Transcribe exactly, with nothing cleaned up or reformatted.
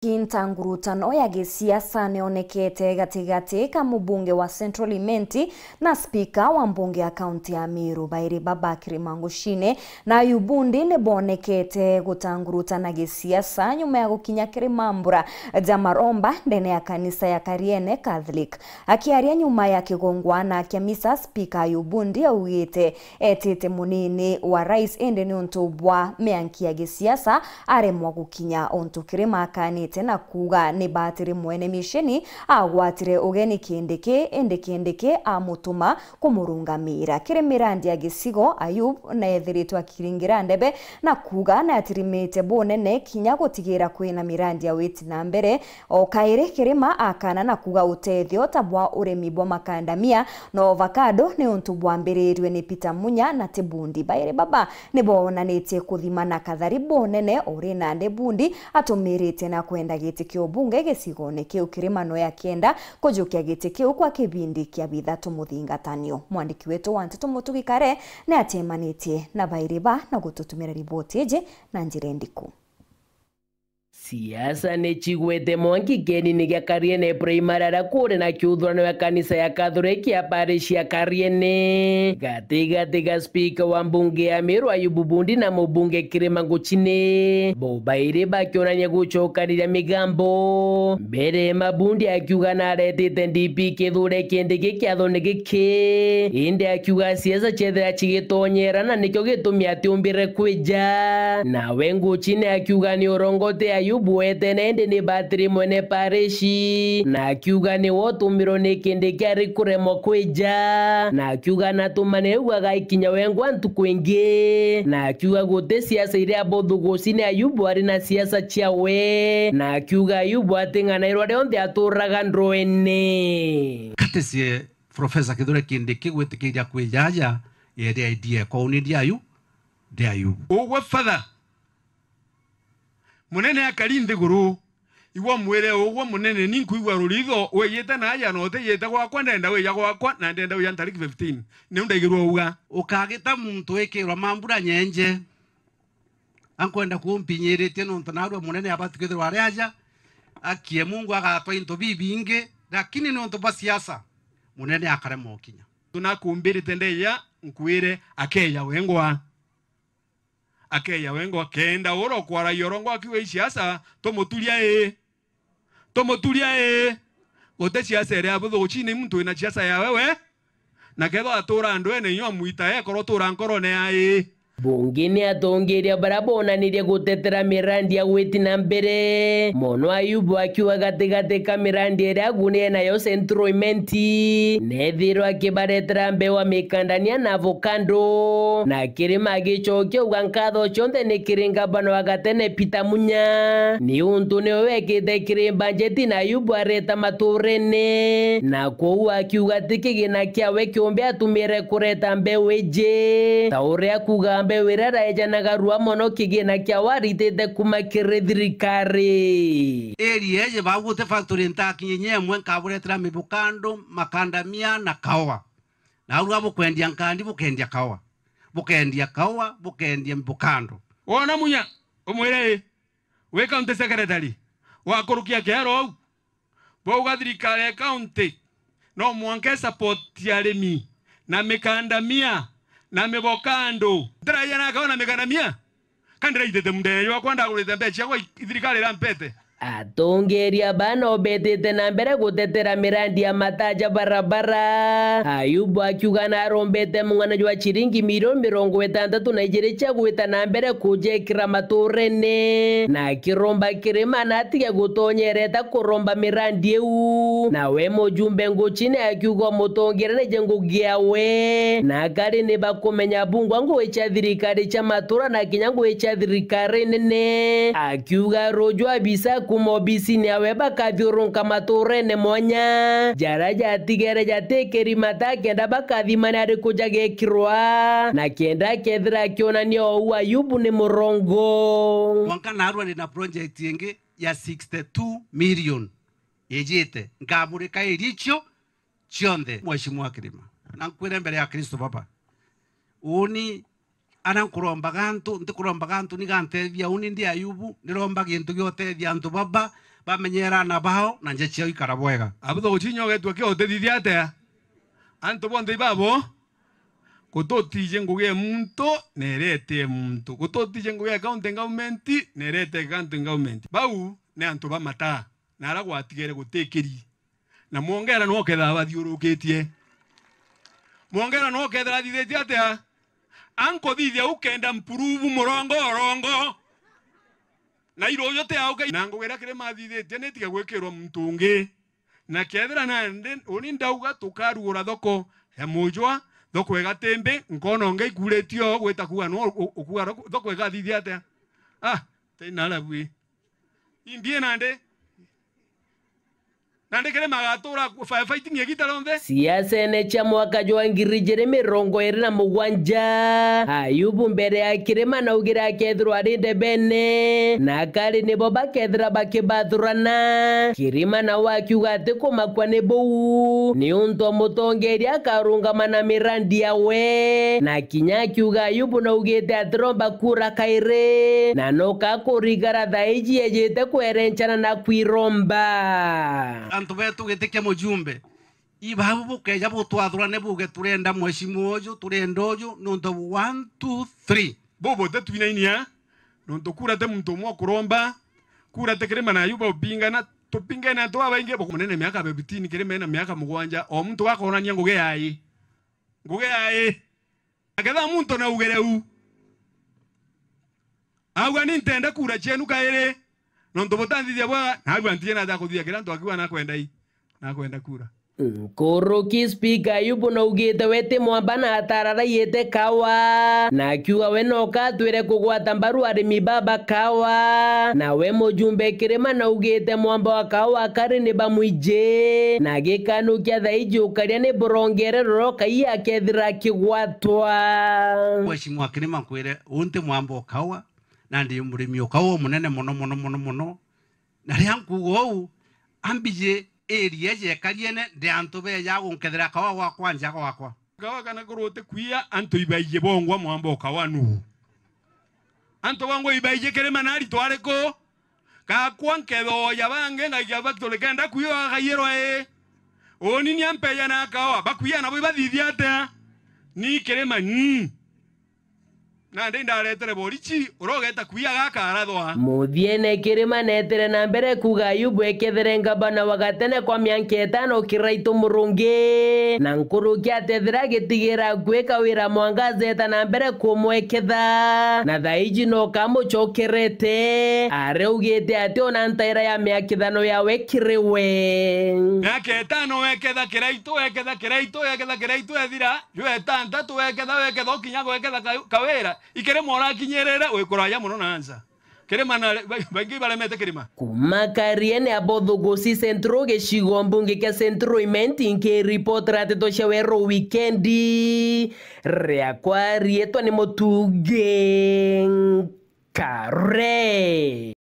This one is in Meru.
Ntangurutano ya gisiasa nionekete gatigati ka mubunge wa Central Imenti na spika wa mbunge ya kaunti ya Meru, bairi baba Kirima Nguchine na Ayubu Ndi nibonekete gutangurutana gisiasa nyuma ya gukinya kiri mambura ja maromba ndene ya kanisa ya Kariene Catholic. Akiaria nyuma ya kigongwana kia misa, spika Ayubu Ndi augite etite munini wa rais, indi niuntu bwa mianki ya gisiasa aremwa gukinya. Untu Kirima akanite na kuuga ni batiri mwene misheni agwatire ugeni Kindiki, indi Kindiki amutuma kumurungamira. Kiri mirandi ya gicigo, Ayub neethiritwe akiringira ndebe na kuuga ni atirimite bunene kinya gutigira kwina mirandi ya witi na mbere. O kairi Kirima akana na kuuga utethio ta bwa urimi bwa makandamia na avocado ni untu bwambirirue ni Peter Munya na ti Bundi. Bairi baba ni boonanitie kuthimana kathari bunene uri nandi Bundi atumirite na kwenda giti kia ubunge gicigone kiu. Kirima no akienda kujukia giti kiu kwa kibindi kia bithatu muthingatanio. Mwandiki wetu wa nteto Mutugi Kare ni acemanitie na bairi ba na gututumira riboti iji na njira indiku. Siasa ni cigwete mwanki kienini gia Kariene Primary aria kuri na kiuthurano ya kanisa ya Kathoreki ya parish ya Kariene, gatigati ga spika wa mbunge ya Meru Ayubu Bundi na mubunge Kirima Nguchine, bo bairi bakionania gucokaniria migambo. Mbere ma Bundi akiuga naretite D P kithure Kindiki kiathone giki, indi akiuga siasa ciethira cigitonyera na nikio gitumi atiumbire kwija. Nawe Nguchine akiuga ni urongote Ayubu wetene, indi ni batiri mwene parishi, na akiuga ni we utumirwe ni Kindiki ari kuremwa kwija, na akiuga natumane u agaikinya wengwa ntuku ingi, na akiuga guti siasa iria buthuguci ni Ayubu ari na siasa ciawe, na akiuga Ayubu ating'anairwa rionthe aturaga ndroene. Kati cie Professor Kithure Kindiki gwitikiria kwijaja, yeri idea kwa uni ndi Ayu-, ndi Ayubu. Ugwe father, munene akari nthiguru, igwa mwire ugwe munene, ni nkwigua ruritho, wijite na aja na utijite gwakwa, ndenda wija gwakwa, na ndenda wija ntariki fifteen. Niu ndaigirwa uga. Ukagita muntu wikirwa mambura nyenje. Ankwenda kumpinyiritie nontu narua munene abati kwithirwa ari aja, akie Mungu agatwa into bibingi, lakini nontu bwa siasa, munene akaremwa ukinya. Tunakumbirite ndeja nkwire akeja wengwa. Akeja wengwa kenda ura ukwaragia urongwa akiuga i siasa, tumuturia ii. Tumuturia ii. Guti siasa iria buthuguci ni muntu wina siasa yawe we. Na kethwa atura ndwene inywa mwita ekorwo tura nkorone ya ii. Bungi ni atongeria baria bonanirie gutetera mirandi ya gwiti na mbere. Mono Ayubu akiuga gatigati ka mirandi iria agunire nayo Central Imenti, nethirwa akibaretera mbeu wa mikandania na avocado. Na Kirima agicokia uga nkatho cionthe ni kiri ngavana wa gatene Peter Munya, ni untu niwe wekite kiri mbanjeti na Ayubu areta maturene. Na kwou akiuga ti kigina kiawe kiumbe atumire kureta mbeu iji. Ta uria kuuga mbeu iria araejanaga rua mono kigina kiawe aritite kuma kiri thirikari. Area iji bau guti factory ntakinye inya imwe nkaburetera mivukando, makandamia na kaoa. Na aurua bukwendia nkandi, bukendia kaoa. Bukendia kaoa, bukendia mivukando. Wona Munya, umwire ii, wi county secretary, wakurukia kiero au. Bauga thirikari ya county no mwanka isupport arimi na mikandamia na mivokando. Ndiraija na kaoa na mikandamia? Ka ndiraitite mundene jwakwa ndagurite mbeca ciakwa i-, thirikari irampete? Atongeria bana obetite na mbere gutetera mirandi ya mataja barabara. Ayubu akiuga narombete mung'ana jwa ciringi milioni mirongo itantatu na ijiri cia gwita na mbere kujekira maturene. Na akiromba Kirima na atige gutonyereta kuromba mirandi iu. Nawe mujumbe Nguchine akiuga umutongeria nije ngugi yawe. Na akari ni bakumenya bungwa ngugi cia thirikari cia matura na kinya ngugi cia thirikari nene. Akiuga ruju abisa kuma obisini yawe bakathiurunka maturene mwanya jaria jatigere jati kirima ta kenda bakathimana ari kujagekirwa. Na kenda akethira akionania ou Ayubu ni murongo. Mwanka narua ndi na project ingi ya sixty-two million ijite, nkamurika iricio cionthe, Mheshimiwa Kirima. Na nkwire mbere ya Kristo Baba, uni ana nkurombaga antu, ntikurombaga antu ni gantethia, uni ndi Ayubu, ndiromba gintu gia utethia antu baba, bamenye aana bao na nja ciao ikara bwega. Abutho gucinya ugetwa kio utithithia atia? Antu bonthe ibabo, gututije ngugi ya muntu na irete muntu, gututije ngugi ya county government na irete county government. Bau ni antu ba mataa, na ara gwatigere gutikiri. Na mwongera no kethaa bathiurukitie. Mwongera no kethira athithitie atia? Ankuthithia ukenda mpuruvu murongo orongo. Na iruju ti auke, na ngugi iria Kirima athithitie ni itige gwikirwa muntu ungi. Na kethira nandi uni ndauga tukarugura thoko ya mujwa, thoko ya gatimbi, nkona ungi ikuritio gwita kuga no u-, ukuga thoko, thoko igathithia atia? Ah, tena labui. Imbie nandi. Nandi Kirima agatura firefighting igita rionthe. Siasene cia mwaka jwa ngiri ijiri mirongo iri na mugwanja, Ayubu mbere ya Kirima naugire akethirwa ari ndebene, na akari nibo bakethira bakibathurana. Kirima nawe akiuga atikumakua ni buu, niuntu mutongeria akarungama na mirandi yawe, na kinya akiuga Ayubu naugite atiromba kura kairi, na noka kurigara thaa iji ejite kwerencana na kwiromba. Antu betu giti kia mujumbe, ibabu bukeja butwathurane buge, turenda mheshimiwa uju, turenda uju, nontu one, two, three. Bubu te twinainia, nontu kura te muntu umwe ukuromba, kura te Kirima na Ayubu bupingana, tupingane antu babaingi, munene miaka fifteen, Kirima ena miaka mugwanja, o muntu akonania ngugi yae. Ngugi yae. Na ketha muntu naugire u, auga, "Ni ntenda kura cienu kairi, nontu butanthithia bwega," na auga, "Ntije naja kuthithia kiria antu akiuga nakwenda i, nakwenda kura." Nkuruki Spika Ayubu naugite we ti mwamba na atararaiyite kawa, na akiuga we noka atwire kugwata mbaru arimi baba kawa. Nawe mujumbe Kirima naugite mwamba wa kawa akari ni bamwiji, na gikanu kia thaiji ukaria ni burongere rorokai akethira akigwatwa. Mheshimiwa Kirima, nkwire, uu nti mwamba o kawa, na ndi murimi o kawa umunene mono, mono, mono, mono. Na riria nkuuga uu, ambiji area iji ekariene, ndi antu beja gunkethera kawa gwakwa, nja gwakwa. Kawa kana kuru uti kwia, antu ibaiji bongwa mwamba o kawa nuu? Antu bongwa ibaiji Kirima na aritwa ariku? Gakwa nkethoja bangi, ngaikia factory kenda kwio agayirwa ii. Uni ni ampeja na kawa, bakwia nabo ibathithia atia? Ni Kirima, mm. Nandi ndaretere borichi, uria ugeta kwia gaka arathwa. Muthiene Kirima netere na mbere kuuga Ayubu ekethere ngabana wa gatene kwa mianka itano kiraitu murungi, na nkuruki atethira agitigira akwika wira mwangaza eta na mbere kumweketha, na thaiji no kamucokerete. Areugite ati ona ntaira ya miakithano yawe kiri we. Miaka itano weketha kiraitu, weketha kiraitu, weketha kiraitu ethira, jwa itantatu weketha, weketha ukinya gweketha ka-, kawira, Ikirima urakinyirire, wi kuraja mono na ansa. Kirima na, ba-, baingi baremete Kirima. Kuma Kariene Abothugusi Central, gicigo mbunge kia Central Imenti, nkiripotera nteto cia Weru Wikendi, riakwa riitwa ni Mutungi Nkare.